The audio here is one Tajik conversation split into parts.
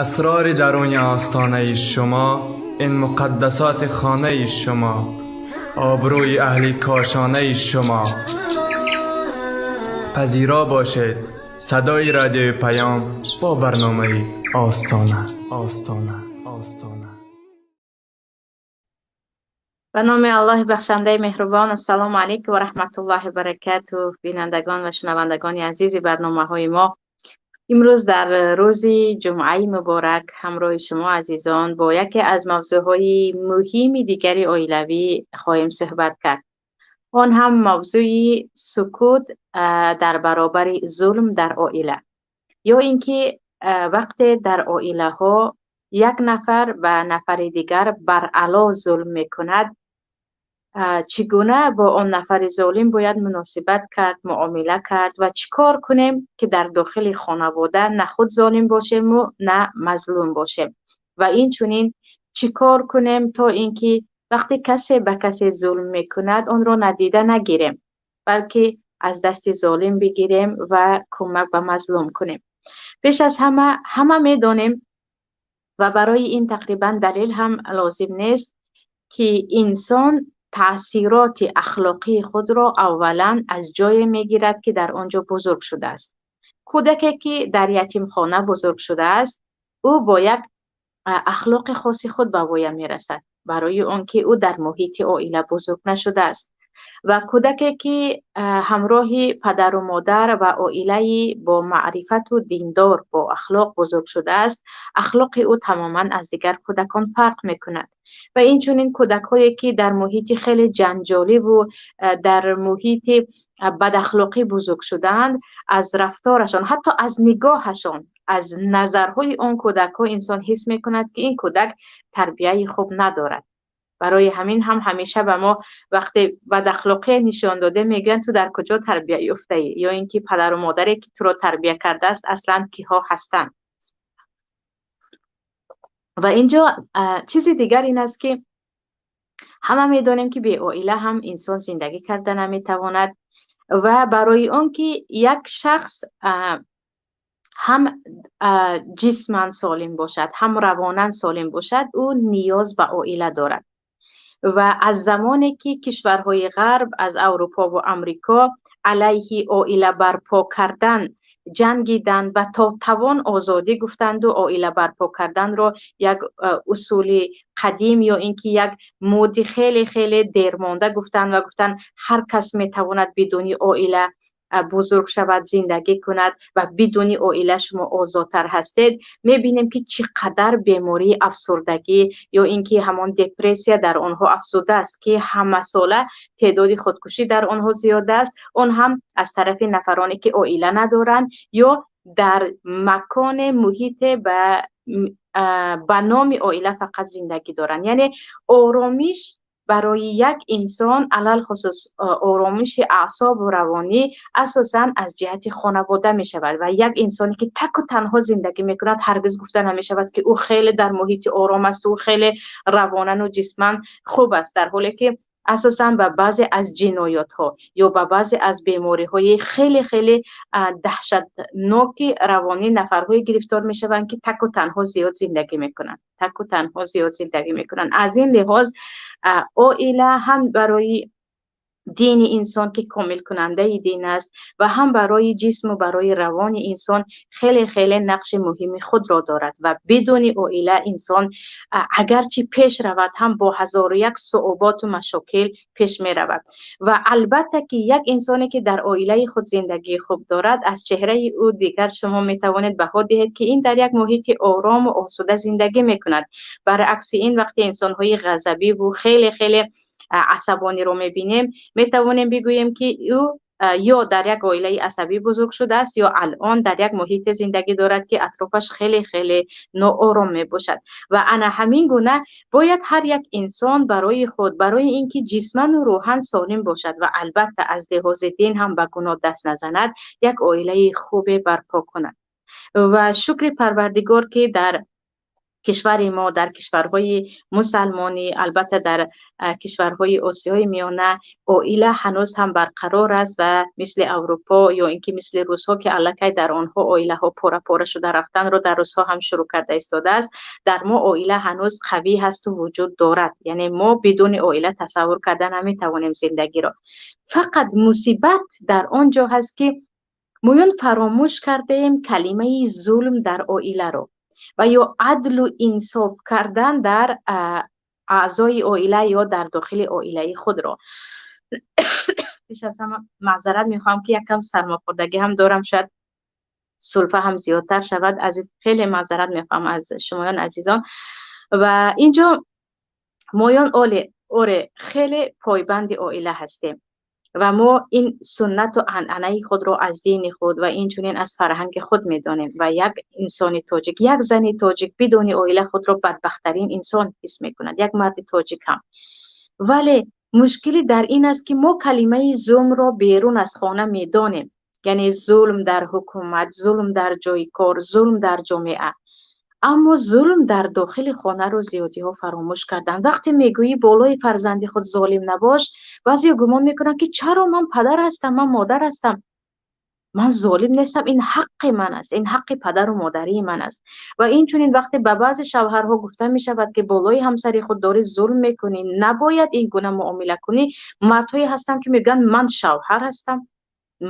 Асрори даруни остонаи шумо, ин муқаддасоти хонаи шумо, обрӯи аҳли кошонаи шумо. Пазиро бошед садои радиои Паём бо барномаи Остона, Остона, Остона. Ба номи Аллоҳи бахшандаи меҳрубон. Ассалому алайкум ва раҳматуллоҳи ва баракатуҳ. Бинандагон ва шунавандагони азизи барномаҳои мо, имрӯз дар рӯзи ҷумъаи муборак ҳамроҳи шумо азизон бо яке аз мавзӯъҳои муҳими дигари оилавӣ хоҳем суҳбат кард. Он ҳам мавзӯи сукут дар баробари зулм дар оила, ё ин ки вақте дар оилаҳо як нафар ба нафари дигар баръало зулм мекунад, чӣ гуна бо он нафари золим бояд муносибат кард, муомила кард ва чӣ кор кунем, ки дар дохили хонавода на худ золим бошему на мазлум бошем, ва инчунин чӣ кор кунем, то ин ки вақте касе ба касе зулм мекунад, онро надида нагирем, балки аз дасти золим бигирем ва кӯмак ба мазлум кунем. Пеш аз ҳама, ҳама медонем ва барои ин тақрибан далел ҳам лозим нест, ки инсон таъсироти ахлоқии худро аввалан аз ҷое мегирад, ки дар он ҷо бузург шудааст. Кӯдаке, ки дар ятимхона бузург шудааст, ӯ бо як ахлоқи хоси худ ба воя мерасад, барои он ки ӯ дар муҳити оила бузург нашудааст. Ва кӯдаке, ки ҳамроҳи падару модар ва оилаи бо маърифату диндор, бо ахлоқ бузург шудааст, ахлоқи ӯ тамоман аз дигар кӯдакон фарқ мекунад. Ва инчунин кӯдакҳое, ки дар муҳити хеле ҷанҷоливу дар муҳити бадахлоқӣ бузург шудаанд, аз рафторашон, ҳатто аз нигоҳашон, аз назарҳои он кӯдакҳо инсон ҳис мекунад, ки ин кӯдак тарбияи хуб надорад. Барои ҳамин ҳам ҳамеша ба мо вақте бадахлоқие нишон дода мегӯянд: «Ту дар куҷо тарбия ёфтаӣ?» ё ин ки падару модаре, ки туро тарбия кардааст, аслан киҳо ҳастанд? Ва инҷо чизи дигар ин аст, ки ҳама медонем, ки беоила ҳам инсон зиндагӣ карда наметавонад. Ва барои он ки як шахс ҳам ҷисман солим бошад, ҳам равонан солим бошад, ӯ ниёз ба оила дорад. Ва аз замоне ки кишварҳои ғарб, аз Аврупо ва Амрико, алайҳи оила барпо кардан ҷангиданд ва то тавон озодӣ гуфтанду оила барпо карданро як усули қадим ё ин ки як моди хеле хеле дермонда гуфтанд ва гуфтанд, ҳар кас метавонад бидуни оила бузург шавад, зиндагӣ кунад ва бидуни оила шумо озодтар ҳастед, мебинем, ки чӣ қадар бемории афсурдагӣ ё ин ки ҳамон депрессия дар онҳо афзудааст, ки ҳамасола теъдоди худкушӣ дар онҳо зиёд аст, он ҳам аз тарафи нафароне, ки оила надоранд ё дар маконе, муҳите ба номи оила фақат зиндагӣ доранд. Яъне оромиш барои як инсон, алалхусус оромиши аъсобу равонӣ, асосан аз ҷиҳати хонавода мешавад. Ва як инсоне, ки таку танҳо зиндагӣ мекунад, ҳаргиз гуфта намешавад, ки ӯ хеле дар муҳити ором аст, ӯ хеле равонану ҷисман хуб аст, дар ҳоле ки асосан ба баъзе аз ҷиноятҳо ё ба баъзе аз бемориҳои хеле хеле даҳшатноки равонӣ нафарҳое гирифтор мешаванд, ки таку танҳо зиёд зиндагӣ мекунанд, таку танҳо зиёд зиндагӣ мекунанд. Аз ин лиҳоз оила ҳам барои дини инсон, ки комилкунандаи дин аст, ва ҳам барои ҷисму барои равони инсон хеле хеле нақши муҳими худро дорад. Ва бидуни оила инсон агарчи пеш равад ҳам, бо ҳазору як суъуботу машокил пеш меравад. Ва албатта ки як инсоне, ки дар оилаи худ зиндагии хуб дорад, аз чеҳраи ӯ дигар шумо метавонед баҳо диҳед, ки ин дар як муҳити орому осуда зиндагӣ мекунад. Баръакси ин, вақте инсонҳои ғазабиву хеле хеле асабониро мебинем, метавонем бигӯем, ки ӯ ё дар як оилаи асабӣ бузург шудааст, ё алон дар як муҳите зиндагӣ дорад, ки атрофаш хеле хеле ноором мебошад. Ва ана ҳамин гуна бояд ҳар як инсон барои худ, барои ин ки ҷисману рӯҳан солим бошад ва албатта аз лиҳози дин ҳам ба гуноҳ даст назанад, як оилаи хубе барпо кунад. Ва шукри Парвардигор, ки дар Кишвари мо, дар кишварҳои мусалмонӣ, албатта дар кишварҳои Осиёи Миёна оила ҳанӯз ҳам барқарор аст ва мисли Аврупо ё ин ки мисли русҳо, ки аллакай дар онҳо оилаҳо пора-пора шуда рафтанро дар русҳо ҳам шурӯъ карда истодааст, дар мо оила ҳанӯз қавӣ ҳасту вуҷуд дорад. Яъне мо бидуни оила тасаввур карда наметавонем зиндагиро. Фақат мусибат дар он ҷо ҳаст, ки моён фаромӯш кардаем калимаи зулм дар оиларо ва ё адлу инсоф кардан дар аъзои оила ё дар дохили оилаи худро. Пеш аз ҳама маъзарат мехоҳам, ки якам сармохӯрдагӣ ҳам дорам, шояд сулфа ҳам зиёдтар шавад. Аз хеле маъзарат мехоҳам аз шумоён азизон. Ва инҷо моён оре, хеле пойбанди оила ҳастем ва мо ин суннату анъанаи худро аз дини худ ва инчунин аз фарҳанги худ медонем. Ва як инсони тоҷик, як зани тоҷик бидуни оила худро бадбахттарин инсон ҳис мекунад, як марди тоҷик ҳам. Вале мушкилӣ дар ин аст, ки мо калимаи зулмро берун аз хона медонем, яъне зулм дар ҳукумат, зулм дар ҷои кор, зулм дар ҷомеа, аммо зулм дар дохили хонаро зиёдиҳо фаромӯш карданд. Вақте мегӯӣ болои фарзанди худ золим набош, баъзеҳо гумон мекунанд, ки чаро, ман падар ҳастам, ман модар ҳастам, ман золим нестам, ин ҳаққи ман аст, ин ҳаққи падару модарии ман аст. Ва инчунин вақте ба баъзе шавҳарҳо гуфта мешавад, ки болои ҳамсари худ дорӣ зулм мекунӣ, набояд ин гуна муомила кунӣ, мардҳое ҳастанд, ки мегӯянд: «Ман шавҳар ҳастам,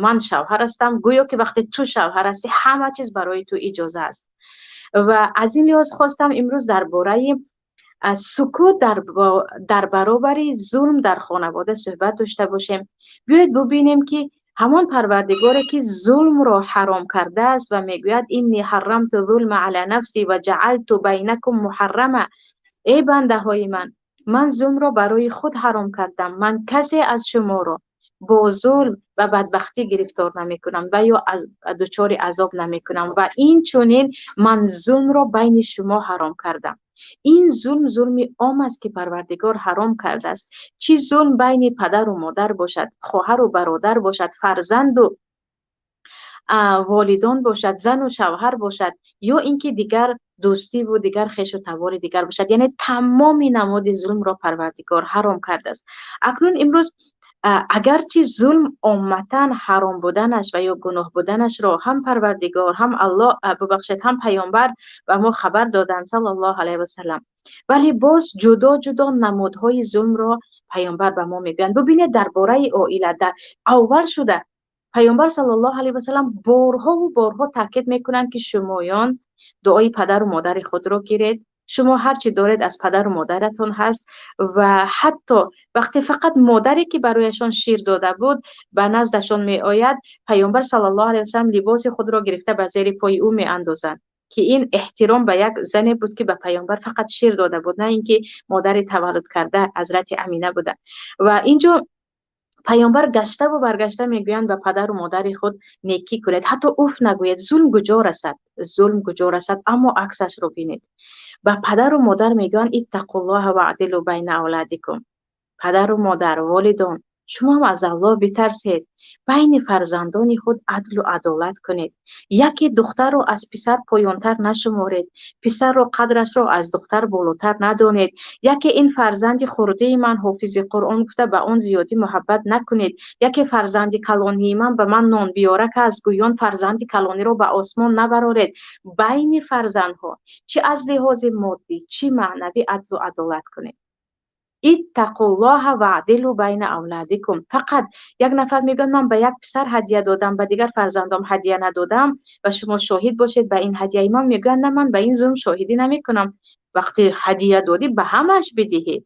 ман шавҳар ҳастам». Гӯё ки вақте ту шавҳар ҳастӣ, ҳама чиз барои ту иҷоза аст. Ва аз ин лиҳоз хостам имрӯз дар бораи сукут дар баробари зулм дар хонавода суҳбат дошта бошем. Биёед бубинем, ки ҳамон Парвардигоре, ки зулмро ҳаром кардааст ва мегӯяд: «إني حرمت الظلم على نفسي وجعلته بينكم محرما». Эй бандаҳои ман, ман зулмро барои худ ҳаром кардам, ман касе аз шуморо бо зулм ба бадбахтӣ гирифтор намекунам ва ё дучори азоб намекунам ва инчунин ман зулмро байни шумо ҳаром кардам. Ин зулм зулми ом аст, ки Парвардигор ҳаром кардааст, чӣ зулм байни падару модар бошад, хоҳару бародар бошад, фарзанду волидон бошад, зану шавҳар бошад ё ин ки дигар дӯстиву дигар хешу табори дигар бошад. Яъне тамоми намуди зулмро Парвардигор ҳаром кардааст. Акнун имрӯз агарчи зулм омматан ҳаром буданаш ва ё гуноҳ буданашро ҳам Парвардигор, ҳам Аллоҳ, бубахшед, ҳам Паёмбар ба мо хабар доданд, صلى الله عليه وسلم, вале боз ҷудо ҷудо намудҳои зулмро Паёмбар ба мо мегӯянд. Бубинед, дар бораи оила дар аввал шуда Паёмбар صلى الله عليه وسلم борҳову борҳо таъкид мекунанд, ки шумоён дуои падару модари худро гиред, шумо ҳар чӣ доред, аз падару модаратон ҳаст. Ва ҳатто вақте фақат модаре, ки барояшон шир дода буд, ба наздашон меояд, Паёмбар صلى الله عليه وسلم либоси худро гирифта ба зери пои ӯ меандозанд, ки ин эҳтиром ба як зане буд, ки ба Паёмбар фақат шир дода буд, на ин ки модари таваллуд карда Ҳазрати Амина буда. Ва инҷо Паёмбар гаштаву баргашта мегӯянд: ба падару модари худ некӣ кунед, ҳатто уф нагӯед, зулм куҷо расад, зулм куҷо расад. Аммо аксашро бинед, ба падару модар мегӯянд: اتقوا الله واعدلوا بين أولادكم. Падару модар, волидон, шумо ҳам аз Аллоҳ битарсед, байни фарзандони худ адлу адолат кунед, яке духтарро аз писар поёнтар нашуморед, писарро қадрашро аз духтар болотар надонед, яке ин фарзанди хурдии ман ҳофизи Қуръон гуфта ба он зиёдӣ муҳаббат накунед, яке фарзанди калонии ман ба ман нонбиёрак аст гӯён фарзанди калониро ба осмон набароред. Байни фарзандҳо чӣ аз лиҳози моддӣ, чӣ маънавӣ адлу адолат кунед. اتقوا الله واعدلوا بين أولادكم. Фақат як нафар мегӯяд: «Ман ба як писар ҳадя додам, ба дигар фарзандом ҳадя надодам ва шумо шоҳид бошед ба ин ҳадияи ман». Мегӯянд: «На, ман ба ин зулм шоҳидӣ намекунам. Вақте ҳадия додӣ, ба ҳамааш бидиҳӣ».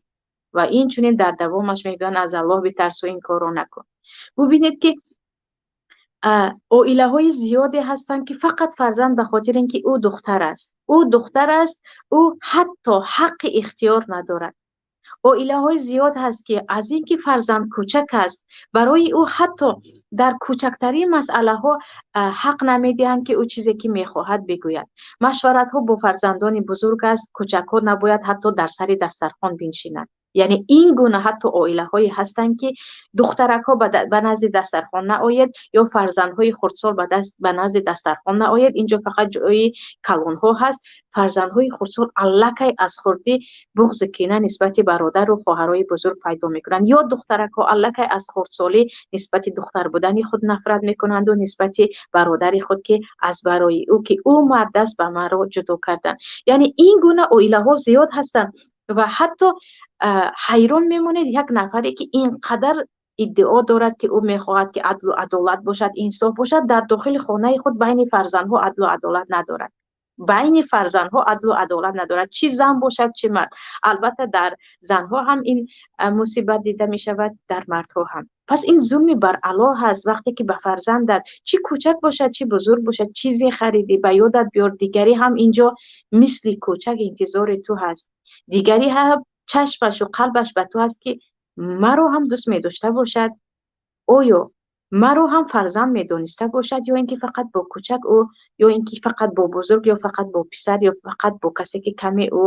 Ва инчунин дар давомаш мегӯянд: аз Аллоҳ битарсу, ин корро накун. Бубинед, ки оилаҳои зиёде ҳастанд, ки фақат фарзанд ба хотири ин ки ӯ духтар аст, ӯ духтар аст, ӯ ҳатто ҳаққи ихтиёр надорад. Оилаҳои зиёд ҳаст, ки аз ин ки фарзанд кӯчак аст, барои ӯ ҳатто дар кӯчактарин масъалаҳо ҳақ намедиҳанд, ки ӯ чизе ки мехоҳад бигӯяд. Машваратҳо бо фарзандони бузург аст, кӯчакҳо набояд ҳатто дар сари дастархон биншинанд. Яъне ин гуна ҳатто оилаҳое ҳастанд, ки духтаракҳо ба назди дастархон наояд ё фарзандҳои хурдсол ба назди дастархон наояд. Инҷо фақат ҷои калонҳо ҳаст. Фарзандҳои хурдсол аллакай аз хурдӣ буғзу кина нисбати бародару хоҳарои бузург пайдо мекунанд, ё духтаракҳо аллакай аз хурдсолӣ нисбати духтар будани худ нафрат мекунанду нисбати бародари худ, ки аз барои ӯ, ки ӯ мард аст, ба маро ҷудо карданд. Яъне ин гуна оилаҳо зиёд ҳастанд ва ҳатто ҳайрон мемонед, як нафаре, ки ин қадар иддао дорад, ки ӯ мехоҳад, ки адлу адолат бошад, инсоф бошад, дар дохили хонаи худ байни фарзандҳо адлу адолат надорад. Байни фарзандҳо адлу адолат надорад, чӣ зан бошад, чӣ мард. Албатта, дар занҳо ҳам ин мусибат дида мешавад, дар мардҳо ҳам. Пас ин зулми баръало ҳаст, вақте ки ба фарзандат, чӣ кӯчак бошад, чӣ бузург бошад, чизе харидӣ, ба ёдат биёр, дигарӣ ҳам инҷо мисли кӯчак интизори ту ҳаст, дигарӣ ҳам чашмашу қалбаш ба ту ҳаст, ки маро ҳам дӯст медошта бошад, оё маро ҳам фарзанд медониста бошад, ё ин ки фақат бо кӯчак ӯ, ё ин ки фақат бо бузург, ё фақат бо писар, ё фақат бо касе, ки каме ӯ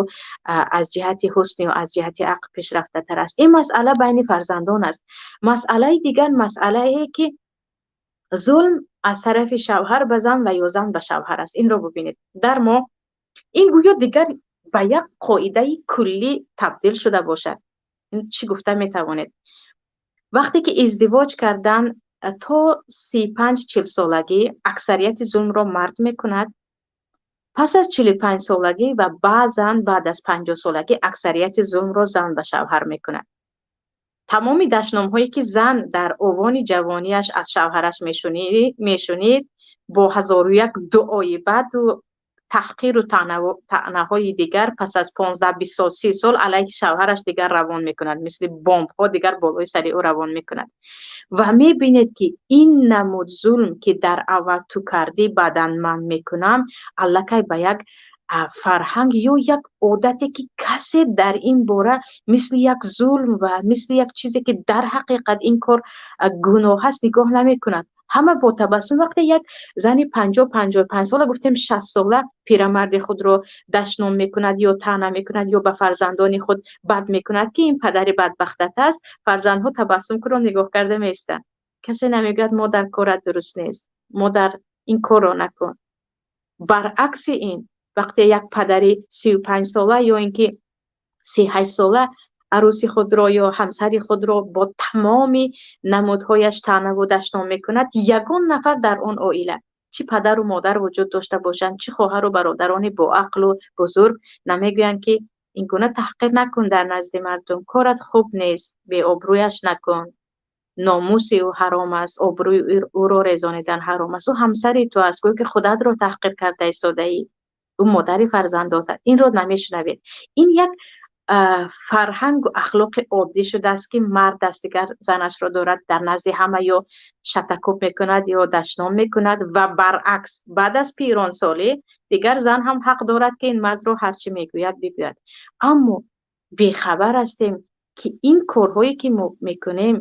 аз ҷиҳати ҳусн ё аз ҷиҳати ақл пешрафтатар аст. Ин масъала байни фарзандон аст. Масъалаи дигар, масъалае, ки зулм аз тарафи шавҳар ба зан ва ё зан ба шавҳар аст. Инро бубинед. Дар мо ин гӯё дигар ба як қоидаи куллӣ табдил шуда бошад. Ин чӣ гуфта метавонед? Вақте ки издивоҷ кардан, то 35-40 солагӣ аксарияти зулмро мард мекунад. Пас аз 45 солагӣ ва баъзан баъд аз 50 солагӣ аксарияти зулмро зан ба шавҳар мекунад. Тамоми дашномҳое, ки зан дар овони ҷавониаш аз шавҳараш мешунид, бо ҳазору як дуои баду таҳқиру таънаҳои дигар, пас аз 15-20 сол, 30 сол алайҳи шавҳараш дигар равон мекунад, мисли бомбҳо дигар болои сари ӯ равон мекунад. Ва мебинед, ки ин намуд зулм, ки дар аввал ту кардӣ, баъдан ман мекунам, аллакай ба як фарҳанг ё як одате, ки касе дар ин бора мисли як зулм ва мисли як чизе, ки дар ҳақиқат ин кор гуноҳ аст, нигоҳ намекунад. Ҳама бо табассум. Вақте як зани 50, 55 сола, гуфтем, 60 сола пирамарди худро дашном мекунад ё таъна мекунад, ё ба фарзандони худ бад мекунад, ки ин падари бадбахтат аст, фарзандҳо табассум кунон нигоҳ карда меистанд. Касе намегӯяд: «Модар, корат дуруст нест, модар, ин корро накун». Баръакси ин, вақте як падари 35 сола ё ин ки 38 сола арӯси худро ё ҳамсари худро бо тамоми намудҳояш таънаву дашном мекунад, ягон нафар дар он оила, чӣ падару модар вуҷуд дошта бошанд, чӣ хоҳару бародарони боақлу бузург, намегӯянд, ки ин гуна таҳқир накун дар назди мардум, корат хуб нест, беобрӯяш накун, номуси ӯ ҳаром аст, обрӯи ӯро резонидан ҳаром аст, ӯ ҳамсари ту аст, гӯё ки худатро таҳқир карда истодаӣ, ӯ модари фарзандот аст. Инро намешунавед. Ин як фарҳангу ахлоқи оддӣ шудааст, ки мард аст, дигар занашро дорад, дар назди ҳама ё шатакӯб мекунад, ё дашном мекунад. Ва баръакс, баъд аз пиронсолӣ дигар зан ҳам ҳақ дорад, ки ин мардро ҳарчӣ мегӯяд, бигӯяд. Аммо бехабар ҳастем, ки ин корҳое, ки мо мекунем,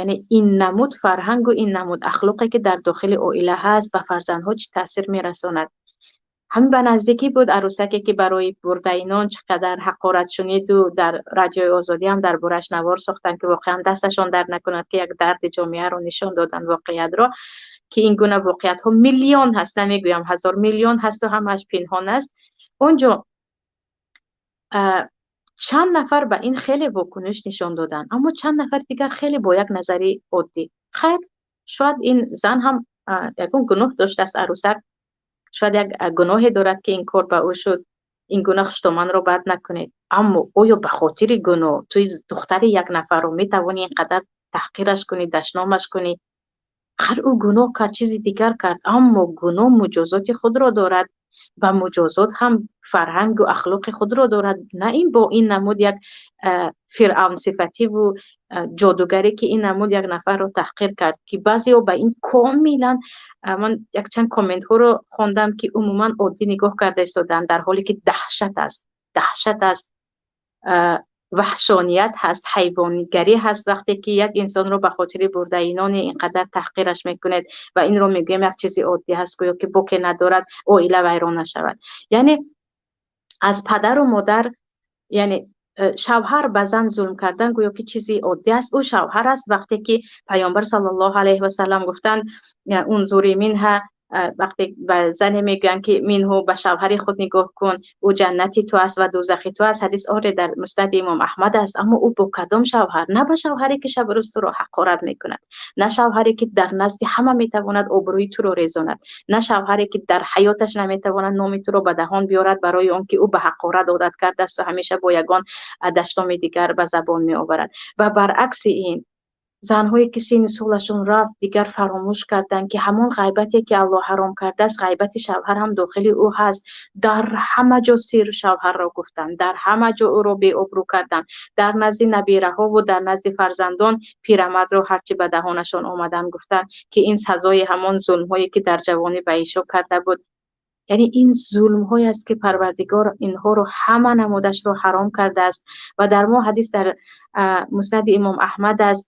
яъне ин намуд фарҳангу ин намуд ахлоқе, ки дар дохили оила ҳаст, ба фарзандҳо чӣ таъсир мерасонад. Ҳамин ба наздикӣ буд, арӯсаке, ки барои бурдаи нон чӣ қадар ҳақорат шуниду дар Радиои Озодӣ ҳам дар бораш навор сохтанд, ки воқеан дасташон дард накунад, ки як дарди ҷомеаро нишон доданд, воқеиятро, ки ин гуна воқеиятҳо миллион ҳаст, намегӯям ҳазор, миллион ҳасту ҳамааш пинҳон аст. Он ҷо чанд нафар ба ин хеле вокуниш нишон доданд, аммо чанд нафари дигар хеле бо як назари оддӣ: хайр, шояд ин зан ҳам ягон гуноҳ доштааст, арӯсак шояд як гуноҳе дорад, ки ин кор ба ӯ шуд, ин гуна хуштоманро бад накунед. Аммо оё ба хотири гуноҳ туи духтари як нафарро метавонӣ ин қадар таҳқираш кунӣ, дашномаш кунӣ? Хайр, ӯ гуноҳ кард, чизи дигар кард, аммо гуноҳ муҷозоти худро дорад ва муҷозот ҳам фарҳангу ахлоқи худро дорад, на ин бо ин намуд як фиръавнсифативу ҷодугарӣ, ки ин намуд як нафарро таҳқир кард, ки баъзеҳо ба ин комилан, ман якчанд комментҳоро хондам, ки умуман оддӣ нигоҳ карда истоданд, дар ҳоле ки даҳшат аст, даҳшат аст, ваҳшоният ҳаст, ҳайвонигарӣ ҳаст, вақте ки як инсонро ба хотири бурдаи ноне ин қадар таҳқираш мекунед ва инро мегӯем, як чизи оддӣ ҳаст, гӯё ки боке надорад, оила вайрон нашавад. Яъне аз падару модар, яъне Шавҳар ба зан зулм кардан гӯё ки чизи оддӣ аст. Ӯ шавҳар аст. Вақте ки Паёмбар саллаллоҳу алайҳи васаллам гуфтанд: «Унзури минҳа», вақте ба зане мегӯянд, ки минҳу, ба шавҳари худ нигоҳ кун, ӯ ҷаннати ту аст ва дӯзахи ту аст. Ҳадис оре дар Муснади Имом Аҳмад аст. Аммо ӯ бо кадом шавҳар? На ба шавҳаре, ки шабу рӯз туро ҳақорат мекунад, на шавҳаре, ки дар назди ҳама метавонад обрӯи туро резонад, на шавҳаре, ки дар ҳаёташ наметавонад номи туро ба даҳон биёрад, барои он ки ӯ ба ҳақорат одат кардааст ва ҳамеша бо ягон дашноми дигар ба забон меоварад. Ва баръакси ин, занҳое, ки синну солашон рафт, дигар фаромӯш карданд, ки ҳамон ғайбате, ки Аллоҳ ҳаром кардааст, ғайбати шавҳар ҳам дохили ӯ ҳаст. Дар ҳама ҷо сиру шавҳарро гуфтанд, дар ҳама ҷо ӯро беобрӯ карданд, дар назди набираҳову дар назди фарзандон пирамардро ҳарчи ба даҳонашон омадан гуфтанд, ки ин сазои ҳамон зулмҳое, ки дар ҷавонӣ ба ишо карда буд. Яъне ин зулмҳое аст, ки Парвардигор инҳоро ҳама намудашро ҳаром кардааст. Ва дар мо ҳадис дар Муснади Имом Аҳмад аст: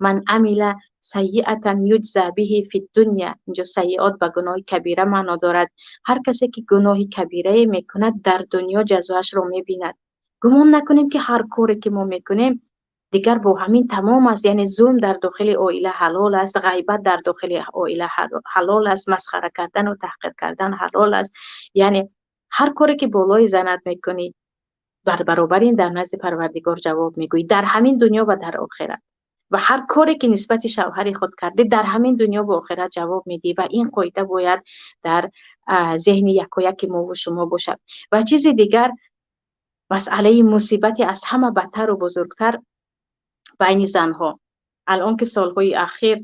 «Ман амила сайиатан юҷза биҳи фи дунья». Инҷо сайиот ба гуноҳи кабира маъно дорад. Ҳар касе, ки гуноҳи кабирае мекунад, дар дунё ҷазоашро мебинад. Гумон накунем, ки ҳар коре, ки мо мекунем, дигар бо ҳамин тамом аст. Яъне зулм дар дохили оила ҳалол аст, ғайбат дар дохили оила ҳалол аст, масхара кардану таҳқир кардан ҳалол аст. Яъне ҳар коре, ки болои занат мекунӣ, бар баробари ин дар назди Парвардигор ҷавоб мегӯӣ, дар ҳамин дунё ва дар охират. Ва ҳар коре, ки нисбати шавҳари худ кардӣ, дар ҳамин дунё ва охират ҷавоб медиҳӣ. Ва ин қоида бояд дар зеҳни якояки мову шумо бошад. Ва чизи дигар, масъалаи мусибати аз ҳама бадтару бузургтар байни занҳо алон, ки солҳои ахир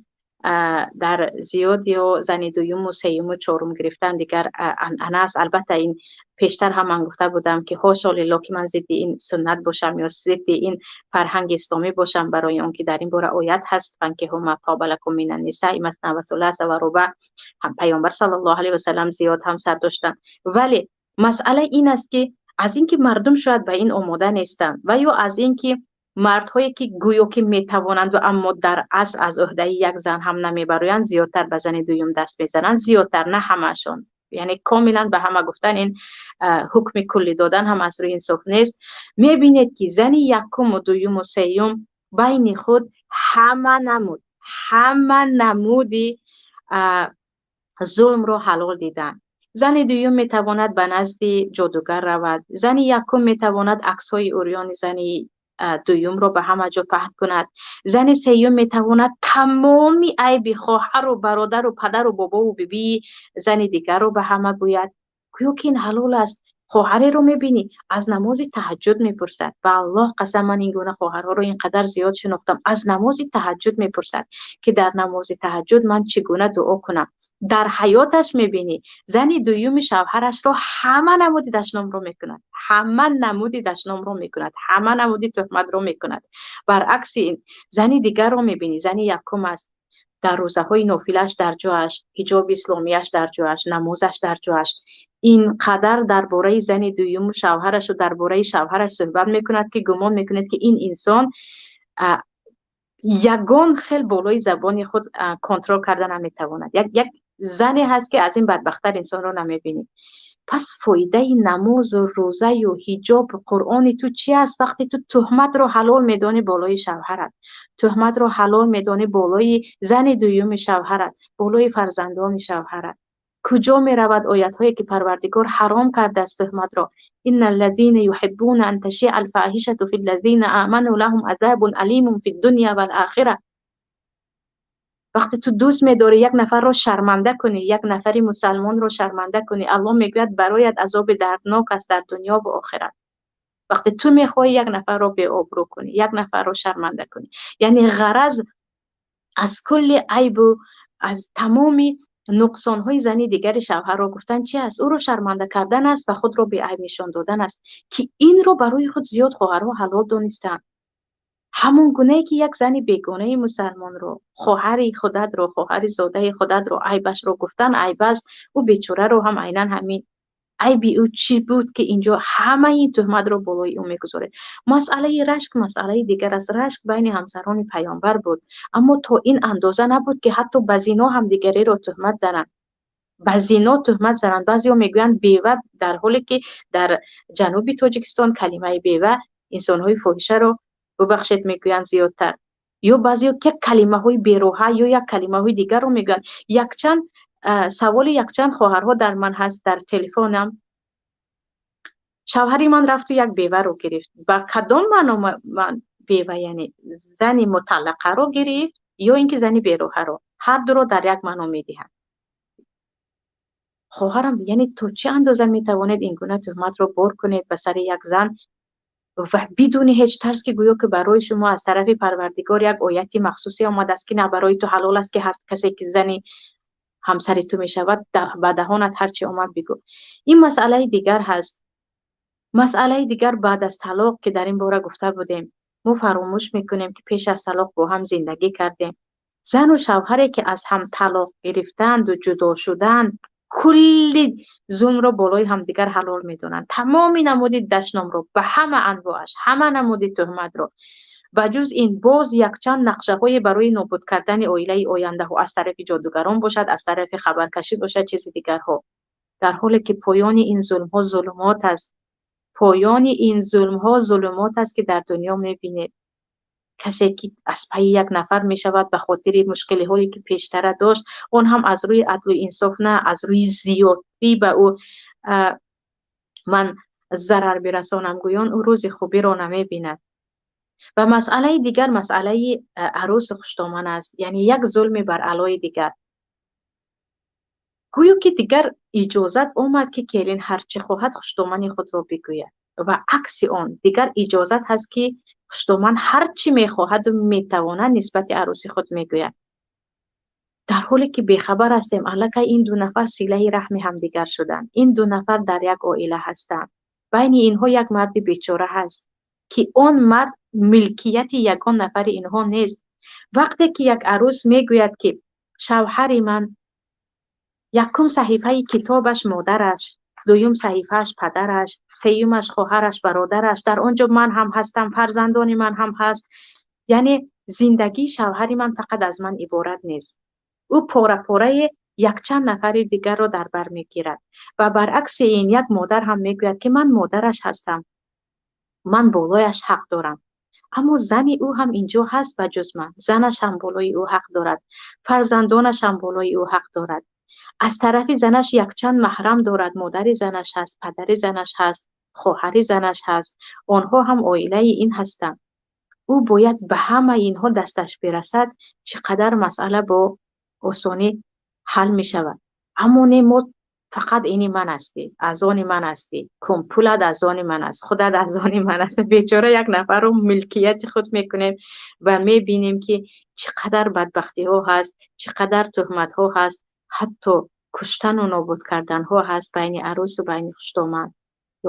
дар зиёд ё зани дуюму сеюму чорум гирифтан дигар анъана аст. Албатта, ин пештар ҳам ман гуфта будам, ки ҳошо лилло, ки ман зидди ин суннат бошам ё зидди ин фарҳанги исломӣ бошам, барои он ки дар ин бора оят ҳаст: «Фанкиҳу ма тоба лакум минан нисаи масна ва суласа ва руба». Паёмбар саллаллоҳу алайҳи васаллам зиёд ҳамсар доштанд. Вале масъала ин аст, ки аз ин ки мардум шояд ба ин омода нестанд ва ё аз ин ки мардҳое, ки гӯё ки метавонанду, аммо дар асл аз ӯҳдаи як зан ҳам намебароянд, зиёдтар ба зани дуюм даст мезананд. Зиёдтар, на ҳамаашон, яъне комилан ба ҳама гуфтан, ин ҳукми куллӣ додан ҳам аз рӯи инсоф нест. Мебинед, ки зани якуму дуюму сеюм байни худ ҳама намуди зулмро ҳалол диданд. Зани дуюм метавонад ба назди ҷодугар равад, зани якум метавонад аксҳои урёни зани дуюмро ба ҳама ҷо паҳн кунад, зани сеюм метавонад тамоми айби хоҳару бародару падару бобову бибии зани дигарро ба ҳама гӯяд, гӯё ки ин ҳалол аст. Хоҳареро мебинӣ, аз намози таҳаҷҷуд мепурсад. Ба Аллоҳ қасам, ман ин гуна хоҳарҳоро ин қадар зиёд шинохтам. Аз намози таҳаҷҷуд мепурсад, ки дар намози таҳаҷҷуд ман чӣ гуна дуо кунам. Дар ҳаёташ мебинӣ, зани дуюми шавҳарашро ҳама намуди дашномро мекунад, ҳама намуди дашномро мекунад, ҳама намуди туҳматро мекунад. Баръакси ин, зани дигарро мебинӣ, зани якум аст, дар рӯзаҳои нофилааш дар ҷояш, ҳиҷоби исломияш дар ҷояш, намозаш дар ҷояш, ин қадар дар бораи зани дуюму шавҳарашу дар бораи шавҳараш суҳбат мекунад, ки гумон мекунед, ки ин инсон ягон хел болои забони худ контрол карда наметавонад. Як зане ҳаст, ки аз ин бадбахттар инсонро намебинӣ. Пас фоидаи намозу рӯзаю ҳиҷобу Қуръони ту чи аст, вақте ту туҳматро ҳалол медонӣ болои шавҳарат, туҳматро ҳалол медонӣ болои зани дуюми шавҳарат, болои фарзандони шавҳарат? Куҷо меравад оятҳое, ки Парвардигор ҳаром кардааст туҳматро? «Инна аллазина юҳиббуна ан ташиа алфаҳишату фи ллазина аману лаҳум азабун алимун фи ддуня вал охира». Вақте ту дӯст медорӣ як нафарро шарманда кунӣ, як нафари мусалмонро шарманда кунӣ, Аллоҳ мегӯяд, бароят азоби дарднок аст дар дунё ва охират. Вақте ту мехоҳӣ як нафарро беобрӯ кунӣ, як нафарро шарманда кунӣ, яъне ғараз аз кулли айбу аз тамоми нуқсонҳои зани дигари шавҳарро гуфтан чи аст? Ӯро шарманда кардан аст ва худро беайб нишон додан аст, ки инро барои худ зиёд хоҳарҳо ҳалол донистанд. Ҳамон гунае, ки як зани бегонаи мусалмонро, хоҳари худатро, хоҳари зодаи худатро айбашро гуфтан айб аст, ӯ бечораро ҳам айнан ҳамин. Айби ӯ чӣ буд, ки инҷо ҳамаи ин туҳматро болои ӯ мегузоред? Масъалаи рашк масъалаи дигар аст. Рашк байни ҳамсарони Паёмбар буд, аммо то ин андоза набуд, ки ҳатто ба зино ҳамдигареро туҳмат зананд, ба зино туҳмат зананд. Баъзеҳо мегӯянд бева, дар ҳоле ки дар ҷануби Тоҷикистон калимаи бева Инсонҳои фоҳишаро бубахшед мегӯянд зиёдтар. Ё баъзеҳо як калимаҳои бероҳа ё як калимаҳои дигарро мегӯянд. Якчанд саволи якчанд хоҳарҳо дар ман ҳаст дар телефонам. Шавҳари ман рафту як беваро гирифт. Ба кадом маъно ман бева, яъне зани муталлақаро гирифт ё ин ки зани бероҳаро? Ҳар дуро дар як маъно медиҳанд. Хоҳарам, яъне то чӣ андоза метавонед ин гуна туҳматро бор кунед ба сари як зан ва бидуни ҳеҷ тарс, ки гӯё ки барои шумо аз тарафи Парвардигор як ояти махсусе омадааст, ки на, барои ту ҳалол аст, ки ҳар касе ки зани ҳамсари ту мешавад, ба даҳонат ҳар чи омад бигӯ. Ин масъалаи дигар ҳаст. Масъалаи дигар баъд аз талоқ, ки дар ин бора гуфта будем. Мо фаромӯш мекунем, ки пеш аз талоқ бо ҳам зиндагӣ кардем. Зану шавҳаре ки аз ҳам талоқ гирифтанду ҷудо шуданд, кулли зулмро болои ҳамдигар ҳалол медонанд. Тамоми намуди дашномро ба ҳама анвоаш, ҳама намуди туҳматро. Ба ҷуз ин боз якчанд нақшаҳое барои нобуд кардани оилаи ояндаҳо аз тарафи ҷодугарон бошад, аз тарафи хабаркашӣ бошад, чизи дигарҳо. Дар ҳоле ки поёни ин зулмҳо зулумот аст. Поёни ин зулмҳо зулумот аст, ки дар дунё мебинед. Касе ки аз пайи як нафар мешавад ба хотири мушкилиҳое ки пештара дошт, он ҳам аз рӯи адлу инсоф на, аз рӯи зиёдтӣ ба ӯ ман зарар бирасонам гӯён, ӯ рӯзи хубиро намебинад. Ва масъалаи дигар масъалаи арӯсу хуштоман аст, яъне як зулми бар аълои дигар. Гӯё ки дигар иҷозат омад, ки келин ҳар чӣ хоҳад хуштомани худро бигӯяд, ва акси он дигар иҷозат ҳаст, ки хуштоман ҳар чӣ мехоҳаду метавонад нисбати арӯси худ мегӯяд. Дар ҳоле ки бехабар ҳастем, аллакай ин ду нафар силаи раҳми ҳамдигар шуданд. Ин ду нафар дар як оила ҳастанд. Байни инҳо як марди бечора ҳаст, ки он мард милкияти ягон нафари инҳо нест. Вақте ки як арӯс мегӯяд, ки шавҳари ман якум саҳифаи китобаш модараш, дуюм саҳифааш падараш, сеюмаш хоҳараш, бародараш, дар он ҷо ман ҳам ҳастам, фарзандони ман ҳам ҳаст. Яъне зиндагии шавҳари ман фақат аз ман иборат нест. Ӯ пора-пораи якчанд нафари дигарро дар бар мегирад. Ва баръакси ин як модар ҳам мегӯяд, ки ман модараш ҳастам, ман болояш ҳақ дорам. Аммо зани ӯ ҳам инҷо ҳаст ба ҷуз ман. Занаш ҳам болои ӯ ҳақ дорад, фарзандонаш ҳам болои ӯ ҳақ дорад. Аз тарафи занаш якчанд маҳрам дорад, модари занаш ҳаст, падари занаш ҳаст, хоҳари занаш ҳаст. Онҳо ҳам оилаи ин ҳастанд. Ӯ бояд ба ҳамаи инҳо дасташ бирасад, чӣ қадар масъала бо осонӣ ҳал мешавад. Аммо не, мо фақат ини ман ҳастӣ, аз они ман ҳастӣ, кун пулат аз они ман аст, худат аз они ман аст. Бечора як нафарро милкияти худ мекунем ва мебинем, ки чӣ қадар бадбахтиҳо ҳаст, чӣ қадар туҳматҳо ҳаст, ҳатто куштану нобуд карданҳо ҳаст байни арӯсу байни хуштоман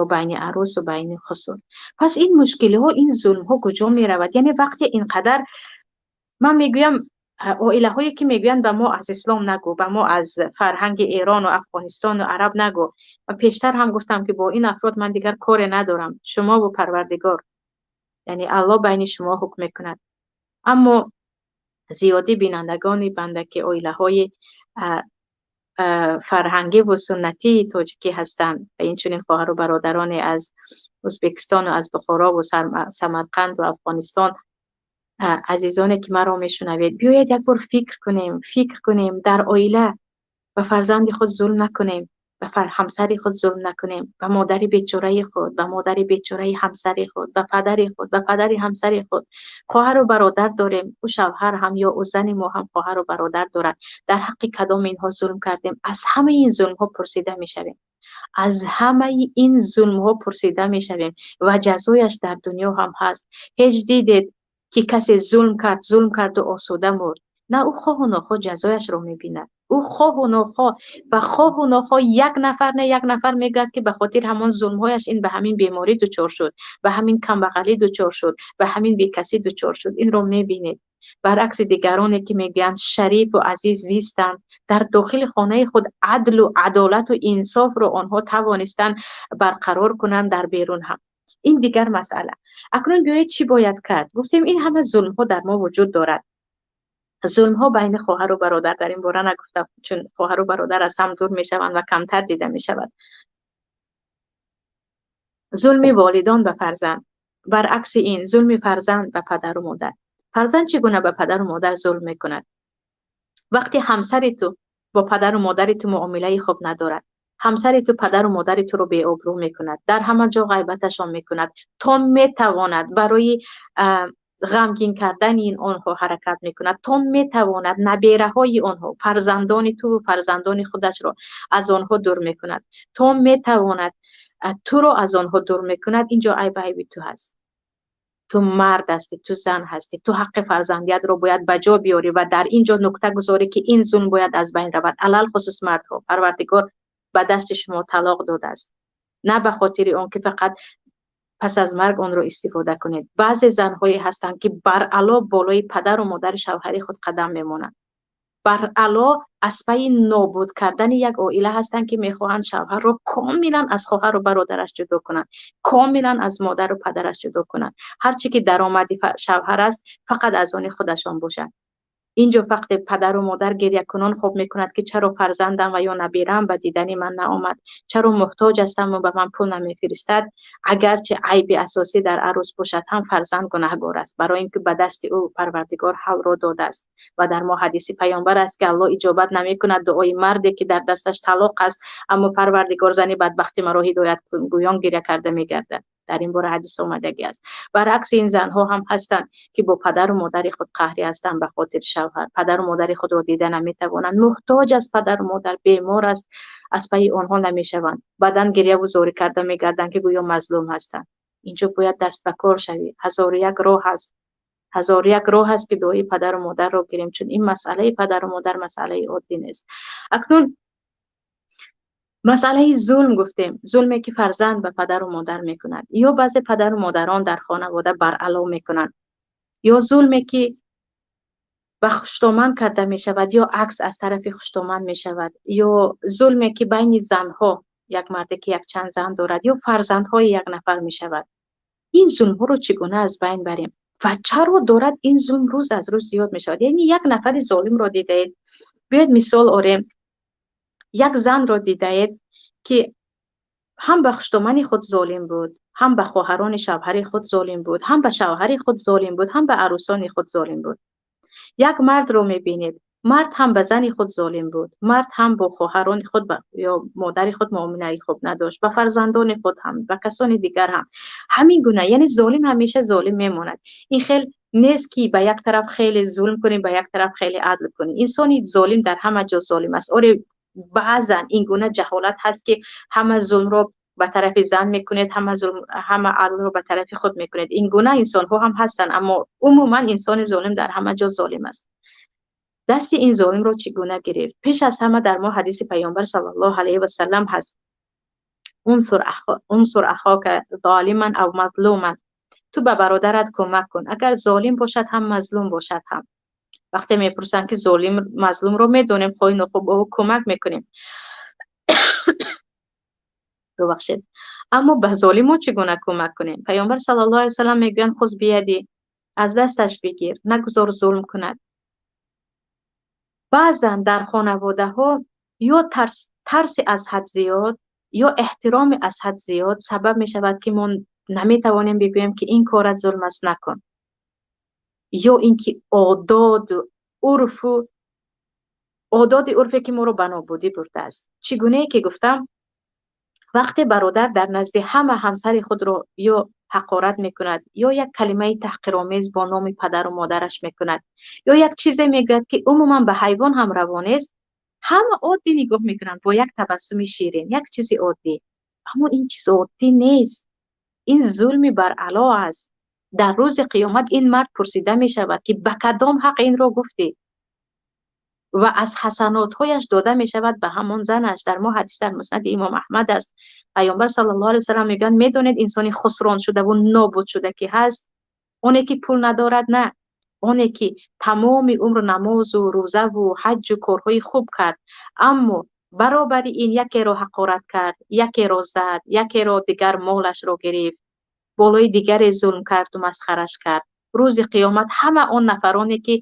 ё байни арӯсу байни хусур. Пас ин мушкилиҳо, ин зулмҳо куҷо меравад? Яъне вақте ин қадар ман мегӯям, оилаҳое ки мегӯянд ба мо аз ислом нагӯ, ба мо аз фарҳанги Эрону Афғонистону араб нагӯ. Ва пештар ҳам гуфтам, ки бо ин афрод ман дигар коре надорам. Шумову Парвардигор, яъне Аллоҳ байни шумо ҳукм мекунад. Аммо зиёдӣ бинандагони банда, ки оилаҳои фарҳангиву суннатии тоҷикӣ ҳастанд ва инчунин хоҳару бародароне аз Ӯзбекистону аз Бухорову Самарқанду Афғонистон, азизоне ки маро мешунавед, биёед як бор фикр кунем, фикр кунем, дар оила ба фарзанди худ зулм накунем, ба ҳамсари худ зулм накунем, ба модари бечораи худ, ба модари бечораи ҳамсари худ, ба падари худ, ба падари ҳамсари худ. Хоҳару бародар дорем, ӯ шавҳар ҳам ё ӯ зани мо ҳам хоҳару бародар дорад. Дар ҳаққи кадом инҳо зулм кардем? Аз ҳамаи ин зулмҳо пурсида мешавем. Аз ҳамаи ин зулмҳо пурсида мешавем ва ҷазояш дар дунё ҳам ҳаст. Ҳеҷ дидед, ки касе зулм кард, зулм карду осуда мурд? На, ӯ хоҳу нохоҳ ҷазояшро мебинад. Ӯ хоҳу нохоҳ ва хоҳу нохоҳ як нафар не як нафар мегӯяд, ки ба хотири ҳамон зулмҳояш ин ба ҳамин беморӣ дучор шуд, ба ҳамин камбағалӣ дучор шуд, ба ҳамин бекасӣ дучор шуд. Инро мебинед. Баръакси дигароне ки мегӯянд шарифу азиз зистанд, дар дохили хонаи худ адлу адолату инсофро онҳо тавонистанд барқарор кунанд, дар берун ҳам. Ин дигар масъала. Акнун биёед, чӣ бояд кард? Гуфтем, ин ҳама зулмҳо дар мо вуҷуд дорад. Зулмҳо байни хоҳару бародар, дар ин бора нагуфтам, чун хоҳару бародар аз ҳам дур мешаванд ва камтар дида мешавад. Зулми волидон ба фарзанд. Баръакси ин, зулми фарзанд ба падару модар. Фарзанд чӣ гуна ба падару модар зулм мекунад? Вақте ҳамсари ту бо падару модари ту муомилаи хуб надорад, ҳамсари ту падару модари туро беобрӯ мекунад, дар ҳама ҷо ғайбаташон мекунад, то метавонад барои ғамгин кардани ин онҳо ҳаракат мекунад, то метавонад набераҳои онҳо, фарзандони ту ва фарзандони худашро аз онҳо дур мекунад, то метавонад туро аз онҳо дур мекунад. Инҷо айб айби ту ҳаст. Ту мард ҳастӣ, ту зан ҳастӣ, ту ҳаққи фарзандиятро бояд ба ҷо биёрӣ ва дар ин ҷо нукта гузорӣ, ки ин зулм бояд аз байн равад. Алалхусус мардҳо, Парвардигор ба дасти шумо талоқ додааст, на ба хотири он ки фақат пас аз марг онро истифода кунед. Баъзе занҳое ҳастанд, ки баръало болои падару модари шавҳари худ қадам мемонанд, баръало аз пайи нобуд кардани як оила ҳастанд, ки мехоҳанд шавҳарро комилан аз хоҳару бародараш ҷудо кунанд, комилан аз модару падараш ҷудо кунанд. Ҳарчи ки даромади шавҳар аст, фақат аз они худашон бошад. Инҷо вақте падару модар гирякунон хоб мекунад, ки чаро фарзандам ва ё набираам ба дидани ман наомад, чаро муҳтоҷ ҳастам ва ба ман пул намефиристад, агарчи айби асосӣ дар арӯс бошад ҳам, фарзанд гунаҳгор аст, барои ин ки ба дасти ӯ Парвардигор ҳалро додааст. Ва дар мо ҳадиси паёмбар аст, ки Аллоҳ иҷобат намекунад дуои марде, ки дар дасташ талоқ аст, аммо Парвардигор, зани бадбахти маро ҳидоят кун, гӯён гиря карда мегардад. Дар ин бора ҳадис омадагӣ аст. Баръакси ин, занҳо ҳам ҳастанд, ки бо падару модари худ қаҳрӣ ҳастанд ба хотири шавҳар, падару модари худро дида наметавонанд, муҳтоҷ аст падару модар, бемор аст, аз пайи онҳо намешаванд, баъдан гиряву зорӣ карда мегарданд, ки гӯё мазлум ҳастанд. Инҷо бояд даст ба кор шавӣ. Ҳазору як роҳ ҳаст, ҳазору як роҳ ҳаст, ки дуои падару модарро гирем, чун ин масъалаи падару модар масъалаи оддӣ нест. Акнун масъалаи зулм гуфтем, зулме ки фарзанд ба падару модар мекунад ё баъзе падару модарон дар хонавода баръало мекунанд, ё зулме ки ба хуштоман карда мешавад ё акс аз тарафи хуштоман мешавад, ё зулме ки байни занҳо, як марде ки якчанд зан дорад, ё фарзандҳои як нафар мешавад. Ин зулмҳоро чӣ гуна аз байн барем ва чаро дорад ин зулм рӯз аз рӯз зиёд мешавад? Яъне як нафари золимро дидаед, биёед мисол орем, як занро дидаед, ки ҳам ба хуштомани худ золим буд, ҳам ба хоҳарони шавҳари худ золим буд, ҳам ба шавҳари худ золим буд, ҳам ба арӯсони худ золим буд. Як мардро мебинед, мард ҳам ба зани худ золим буд, мард ҳам бо хоҳарони худ ё модари худ муомилаи хуб надошт, ба фарзандони худ ҳам, ба касони дигар ҳам ҳамин гуна. Яъне золим ҳамеша золим мемонад. Ин хел нест, ки ба як тараф хеле зулм кунӣ, ба як тараф хеле адл кунӣ. Инсони золим дар ҳама ҷо золим аст. Оре, баъзан ин гуна ҷаҳолат ҳаст, ки ҳама зулмро ба тарафи зан мекунед, ҳама зулм, ҳама адлро ба тарафи худ мекунед. Ин гуна инсонҳо ҳам ҳастанд, аммо умуман инсони золим дар ҳама ҷо золим аст. Дасти ин золимро чӣ гуна гирифт? Пеш аз ҳама дар мо ҳадиси паёмбар саллаллоҳу алайҳи васаллам ҳаст: унсур ахока золиман ав мазлуман. Ту ба бародарат кӯмак кун, агар золим бошад ҳам, мазлум бошад ҳам. Вақте мепурсанд, ки золим мазлумро медонем, хоҳи нохоҳ ба ӯ кӯмак мекунем, бубахшед, аммо ба золимо чӣ гуна кӯмак кунем? Паёмбар саллаллоҳу алайҳи васаллам мегӯянд: хуз бияди, аз дасташ бигир, нагузор зулм кунад. Баъзан дар хонаводаҳо ё тарси аз ҳад зиёд, ё эҳтироми аз ҳад зиёд сабаб мешавад, ки мо наметавонем бигӯем, ки ин корат зулм аст, накун, ё ин ки ододу урфу ододи урфе, ки моро ба нобудӣ бурдааст. Чӣ гунае ки гуфтам, вақте бародар дар назди ҳама ҳамсари худро ё ҳақорат мекунад, ё як калимаи таҳқиромез бо номи падару модараш мекунад, ё як чизе мегӯяд, ки умуман ба ҳайвон ҳам раво нест, ҳама оддӣ нигоҳ мекунанд бо як табассуми ширин, як чизи оддӣ. Аммо ин чиз оддӣ нест, ин зулми баръало аст. Дар рӯзи қиёмат ин мард пурсида мешавад, ки ба кадом ҳақ инро гуфтӣ, ва аз ҳасанотҳояш дода мешавад ба ҳамон занаш. Дар мо ҳадис дар Муснади Имом Аҳмад аст. Паёмбар саллаллоҳу алайҳи васаллам мегӯянд: медонед, инсони хусрон шудаву нобуд шуда ки ҳаст? Оне ки пул надорад на, оне ки тамоми умр намозу рӯзаву ҳаҷҷу корҳои хуб кард, аммо баробари ин якеро ҳақорат кард, якеро зад, якеро дигар молашро гирифт, болои дигаре зулм карду масхараш кард. Рӯзи қиёмат ҳама он нафароне, ки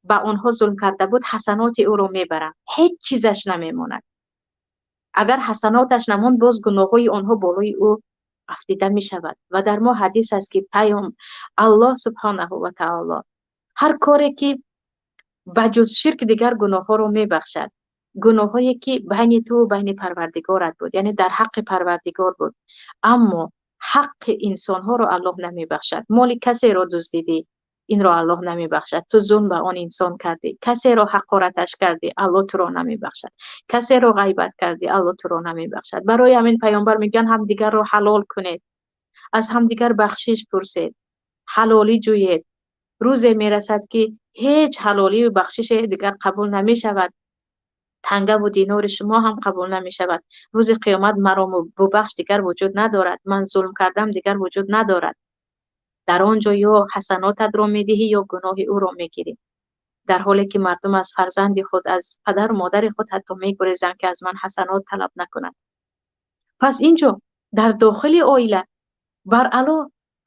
ба онҳо зулм карда буд, ҳасаноти ӯро мебаранд, ҳеҷ чизаш намемонад. Агар ҳасаноташ намонд, боз гуноҳҳои онҳо болои ӯ. Афтида мешавад. Ва дар мо ҳадис аст, ки паём Аллоҳ субҳонаҳу ва таоло ҳар коре ки ба ҷуз ширк дигар гуноҳҳоро мебахшад, гуноҳҳое ки байни ту байни Парвардигорат буд, яъне дар ҳаққи Парвардигор буд, аммо ҳаққи инсонҳоро Аллоҳ намебахшад. Моли касеро дуздидӣ, инро Аллоҳ намебахшад. Ту зулм ба он инсон кардӣ, касеро ҳақораташ кардӣ, Аллоҳ туро намебахшад. Касеро ғайбат кардӣ, Аллоҳ туро намебахшад. Барои ҳамин паёмбар мегӯянд: ҳамдигарро ҳалол кунед, аз ҳамдигар бахшиш пурсед, ҳалолӣ ҷӯед. Рӯзе мерасад, ки ҳеҷ ҳалолию бахшише дигар қабул намешавад, тангаву динори шумо ҳам қабул намешавад. Рӯзи қиёмат маро бубахш дигар вуҷуд надорад, ман зулм кардам дигар вуҷуд надорад. Дар он ҷо ё ҳасанотатро медиҳӣ, ё гуноҳи ӯро мегирӣ. Дар ҳоле ки мардум аз фарзанди худ, аз падару модари худ ҳатто мегурезанд, ки аз ман ҳасанот талаб накунад. Пас ин ҷо дар дохили оила баръало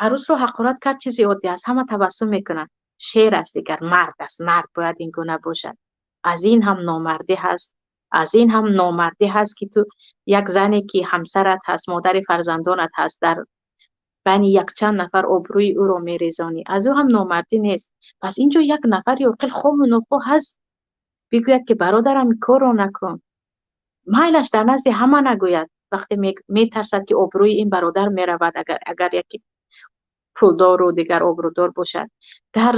арӯсро ҳақорат кард, чизи оддӣ аст, ҳама табассум мекунанд. Шер аст дигар, мард аст, мард бояд ин гуна бошад. Аз ин ҳам номардӣ ҳаст, аз ин ҳам номардӣ ҳаст, ки ту як зане ки ҳамсарат ҳаст, модари фарзандонат ҳаст, дар байни якчанд нафар обрӯи ӯро мерезонӣ. Аз ӯ ҳам номардӣ нест. Пас ин ҷо як нафари оқил, хоҳу нохоҳ ҳаст, бигӯяд, ки бародарам, ин корро накун. Майлаш дар назди ҳама нагӯяд, вақте метарсад, ки обрӯи ин бародар меравад, агар яке пулдору дигар обрӯдор бошад. Дар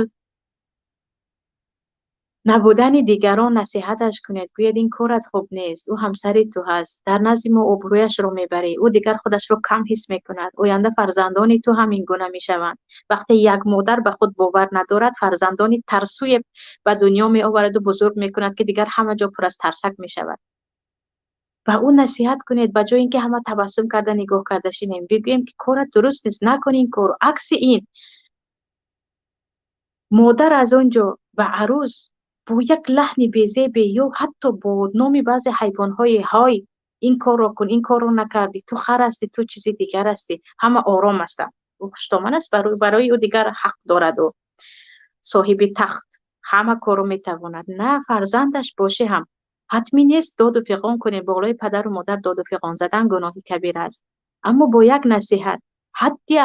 набудани дигарон насиҳаташ кунед, гӯяд: ин корат хуб нест, ӯ ҳамсари ту ҳаст, дар назди мо обрӯяшро мебарӣ, ӯ дигар худашро кам ҳис мекунад, оянда фарзандони ту ҳам ин гуна мешаванд. Вақте як модар ба худ бовар надорад, фарзандони тарсуе ба дунё меовараду бузург мекунад, ки дигар ҳама ҷо пур аз тарсак мешавад. Ба ӯ насиҳат кунед, ба ҷои ин ки ҳама табассум карда нигоҳ карда шинем, бигӯем, ки корат дуруст нест, накун ин корро. Акси ин, модар аз он ҷо ба арӯс бо як лаҳни безебе ё ҳатто бо номи баъзе ҳайвонҳои ҳой ин корро кун, ин корро накардӣ, ту хар ҳастӣ, ту чизи дигар ҳастӣ, ҳама ором ҳастанд. Ӯ хуштоман аст, барои ӯ дигар ҳақ дорад, ӯ соҳиби тахт, ҳама корро метавонад. На, фарзандаш бошӣ ҳам ҳатмӣ нест доду фиғон кунем. Болои падару модар доду фиғон задан гуноҳи кабир аст, аммо бо як насиҳат, ҳадди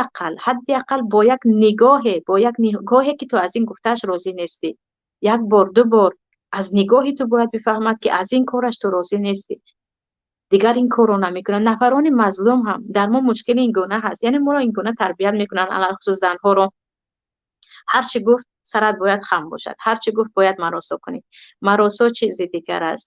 ақал бо як нигоҳе, бо як нигоҳе ки ту аз ин гуфтааш розӣ нестӣ, як бор, ду бор аз нигоҳи ту бояд бифаҳмад, ки аз ин кораш ту розӣ нестӣ, дигар ин корро намекунад. Нафарони мазлум ҳам дар мо мушкили ин гуна ҳаст, яъне моро ин гуна тарбият мекунанд, алалхусус занҳоро: ҳар чӣ гуфт, сарат бояд хам бошад, ҳар чӣ гуфт, бояд маросо кунӣ. Маросо чизи дигар аст,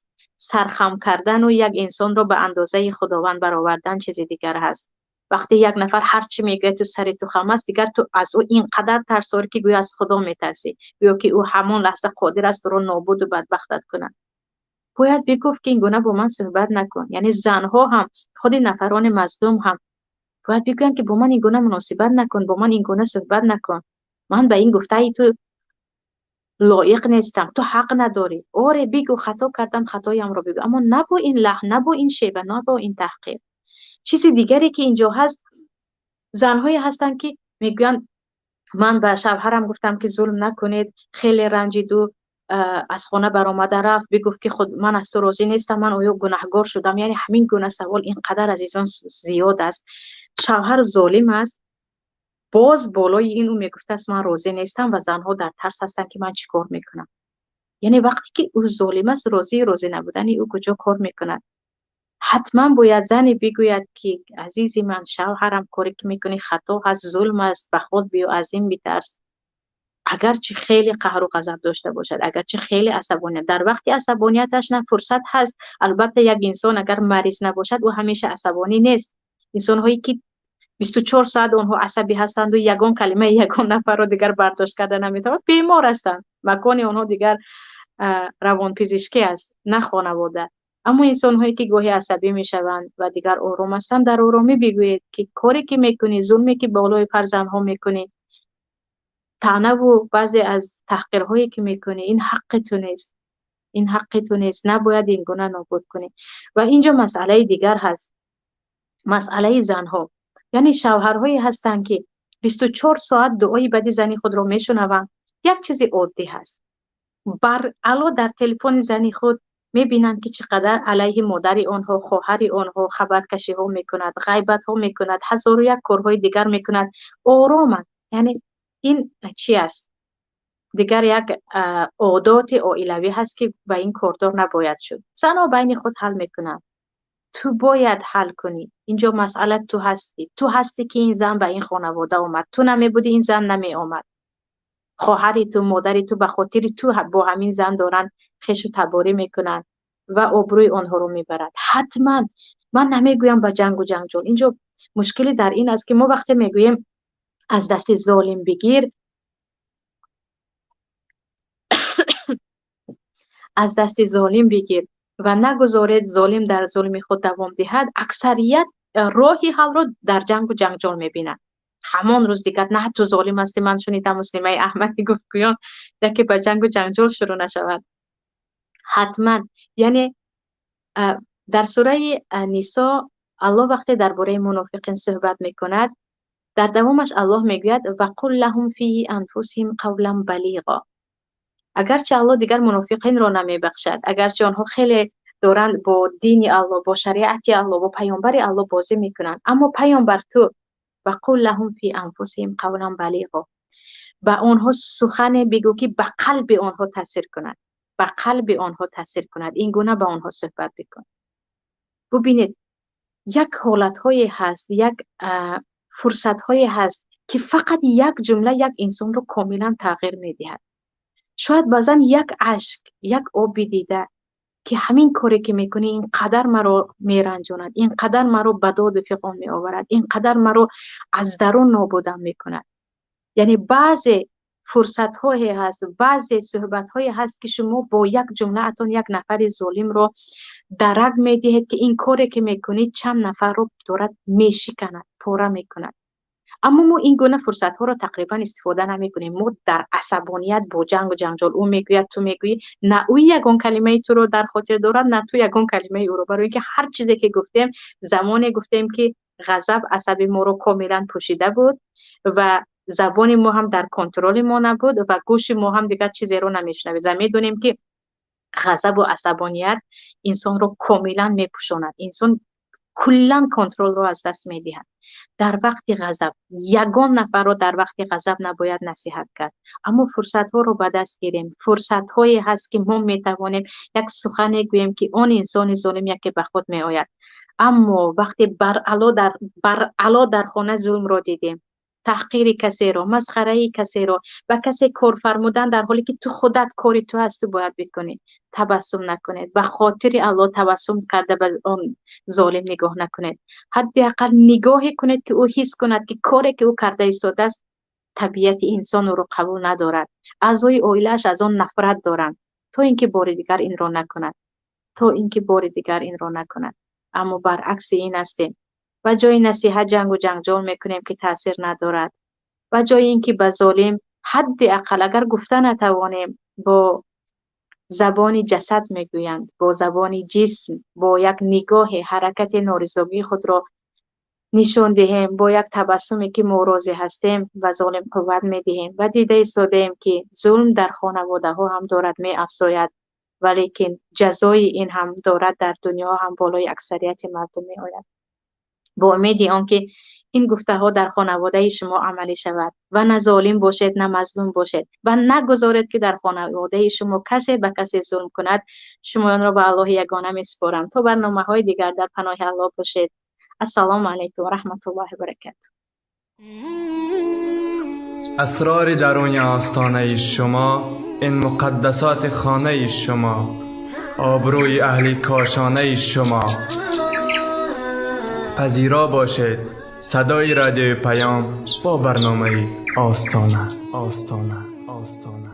сархам кардану як инсонро ба андозаи Худованд баровардан чизи дигар ҳаст. Вақте як нафар ҳар чӣ мегӯяд, ту сари ту хам аст, дигар ту аз ӯ ин қадар тарсорӣ, ки гӯё аз Худо метарсӣ, гӯё ки ӯ ҳамон лаҳза қодир аст туро нобуду бадбахтат кунад. Бояд бигуфт, ки ин гуна бо ман суҳбат накун. Яъне занҳо ҳам, худи нафарони мазлум ҳам бояд бигӯянд, ки бо ман ин гуна муносибат накун, бо ман ин гуна суҳбат накун, ман ба ин гуфтаи ту лоиқ нестам, ту ҳақ надорӣ. Оре, бигӯ, хато кардам, хатоямро бигӯ, аммо на бо ин лаҳн, на бо ин шева, на бо ин таҳқир. Чизи дигаре ки инҷо ҳаст, занҳое ҳастанд, ки мегӯянд: ман ба шавҳарам гуфтам, ки зулм накунед, хеле ранҷиду аз хона баромада рафт, бигуфт, ки худ ман аз ту розӣ нестам, ман оё гунаҳгор шудам? Яъне ҳамин гуна савол ин қадар, азизон, зиёд аст. Шавҳар золим аст, боз болои ин ӯ мегуфтааст: ман розӣ нестам. Ва занҳо дар тарс ҳастанд, ки ман чӣ кор мекунам? Яъне вақте ки ӯ золим аст, розию розӣ набудани ӯ куҷо кор мекунад? Ҳатман бояд зане бигӯяд, ки азизи ман, шавҳарам, коре ки мекунӣ хато ҳаст, зулм аст, ба худ биё, аз ин битарс. Агарчи хеле қаҳру ғазаб дошта бошад, агарчи хеле асабоният, дар вақти асабонияташ на фурсат ҳаст. Албатта, як инсон агар мариз набошад, ӯ ҳамеша асабонӣ нест. Инсонҳое ки 24 соат онҳо асабӣ ҳастанду ягон калимаи ягон нафарро дигар бардошт карда наметавонад, бемор ҳастанд, макони онҳо дигар равонпизишкӣ аст, на хонавода. Аммо инсонҳое ки гоҳе асабӣ мешаванд ва дигар ором ҳастанд, дар оромӣ бигӯед, ки коре ки мекунӣ, зулме ки болои фарзандҳо мекунӣ, таънаву баъзе аз таҳқирҳое ки мекунӣ, ин ҳаққи ту нест, ин ҳаққи ту нест, набояд ин гуна нобуд кунӣ. Ва инҷо масъалаи дигар ҳаст, масъалаи занҳо. Яъне шавҳарҳое ҳастанд, ки 24 соат дуои бади зани худро мешунаванд. Як чизи оддӣ ҳаст: баръало дар телефони зани худ Мебинанд, ки чӣ қадар алайҳи модари онҳо, хоҳари онҳо хабаркашиҳо мекунад, ғайбатҳо мекунад, ҳазору як корҳои дигар мекунад. Ором аст. Яъне ин чӣ аст? Дигар як одоти оилавӣ ҳаст, ки ба ин кордор набояд шуд. Занҳо байни худ ҳал мекунанд. Ту бояд ҳал кунӣ. Инҷо масъала ту ҳастӣ. Ту ҳастӣ, ки ин зан ба ин хонавода омад. Ту намебудӣ, ин зан намеомад. Хоҳари ту, модари ту ба хотири ту бо ҳамин зан доранд хешу таборӣ мекунанд ва обрӯи онҳоро мебарад. Ҳатман ман намегӯям ба ҷангу ҷанҷол. Инҷо мушкилӣ дар ин аст, ки мо вақте мегӯем аз дасти золим бигир, аз дасти золим бигир ва нагузоред золим дар зулми худ давом диҳад, аксарият роҳи ҳалро дар ҷангу ҷанҷол мебинанд. Ҳамон рӯз дигар на ту золим ҳастӣ, ман шунидам муслимаи Аҳмадӣ гуфт, гӯён яке ба ҷангу ҷанҷол шурӯъ нашавад. Ҳатман, яъне дар сураи Нисо Аллоҳ вақте дар бораи мунофиқин суҳбат мекунад, дар давомаш Аллоҳ мегӯяд: ва қул лаҳум фи анфусиҳим қавлан балиға. Агарчи Аллоҳ дигар мунофиқинро намебахшад, агарчи онҳо хеле доранд бо дини Аллоҳ, бо шариати Аллоҳ, бо паёмбари Аллоҳ бозӣ мекунанд, аммо паёмбар ту ва қул лаҳум фи анфусиҳим қавлан балиға, ба онҳо сухане бигӯ, ки ба қалби онҳо таъсир кунад, ба қалби онҳо таъсир кунад. Ин гуна ба онҳо суҳбат бикун. Бубинед, як ҳолатҳое ҳаст, як фурсатҳое ҳаст, ки фақат як ҷумла як инсонро комилан тағйир медиҳад. Шояд баъзан як ашк, як оби дида, ки ҳамин коре ки мекунӣ ин қадар маро меранҷонад, ин қадар маро ба доду фиғон меоварад, ин қадар маро аз дарун нобудам мекунад. Яъне баъзе фурсатҳое ҳаст, баъзе суҳбатҳое ҳаст, ки шумо бо як ҷумлаатон як нафари золимро дарак медиҳед, ки ин коре ки мекунӣ чанд нафарро дорад мешиканад, пора мекунад. Аммо мо ин гуна фурсатҳоро тақрибан истифода намекунем. Мо дар асабоният бо ҷангу ҷанҷол, ӯ мегӯяд, ту мегӯӣ, на ӯ ягон калимаи туро дар хотир дорад, на ту ягон калимаи ӯро. Барои инки ҳар чизе ки гуфтем, замоне гуфтем, ки ғазаб асаби моро комилан пӯшида буд ва забони мо ҳам дар контроли мо набуд ва гӯши мо ҳам дигар чизеро намешунавид. Ва медонем, ки ғазабу асабоният инсонро комилан мепӯшонад, инсон куллан контролро аз даст медиҳад. Дар вақти ғазаб ягон нафарро дар вақти ғазаб набояд насиҳат кард, аммо фурсатҳоро ба даст гирем. Фурсатҳое ҳаст, ки мо метавонем як сухане гӯем, ки он инсони золим яке ба худ меояд. Аммо вақте баръало дар хона зулмро дидем, таҳқири касеро, масхараи касеро, ба касе кор фармудан, дар ҳоле ки ту худат кори ту ҳаст, ту бояд бикунӣ, табассум накунед. Ба хотири Аллоҳ табассум карда ба он золим нигоҳ накунед. Ҳадди ақал нигоҳе кунед, ки ӯ ҳис кунад, ки коре ки ӯ карда истодааст, табиати инсон ӯро қабул надорад, аъзои оилааш аз он нафрат доранд, то ин ки бори дигар инро накунад, то ин ки бори дигар инро накунад. Аммо баръакси ин ҳастем. Ба ҷои насиҳат ҷангу ҷанҷол мекунем, ки таъсир надорад. Ба ҷои ин ки ба золим ҳадди ақал агар гуфта натавонем, бо забони ҷасад мегӯянд, бо забони ҷисм, бо як нигоҳе ҳаракати норизогии худро нишон диҳем, бо як табассуме, ки мо розӣ ҳастем, ба золим қувват медиҳем. Ва дида истодаем, ки зулм дар хонаводаҳо ҳам дорад меафзояд, валекин ҷазои ин ҳам дорад дар дунё ҳам болои аксарияти мардум меояд. Бо умеди он ки ин гуфтаҳо дар хонаводаи шумо амалӣ шавад ва на золим бошед, на мазлум бошед ва нагузоред, ки дар хонаводаи шумо касе ба касе зулм кунад, шумоёнро ба Аллоҳи ягона месупорам. То барномаҳои дигар дар паноҳи Аллоҳ бошед. Ассалому алайкум ва раҳматуллоҳи ва баракатуҳ. Асрори даруни остонаи шумо, ин муқаддасоти хонаи шумо, обрӯи аҳли кошонаи шумо. Пазиро бошед садои радиои Паём бо барномаи Остона, Остона, Остона.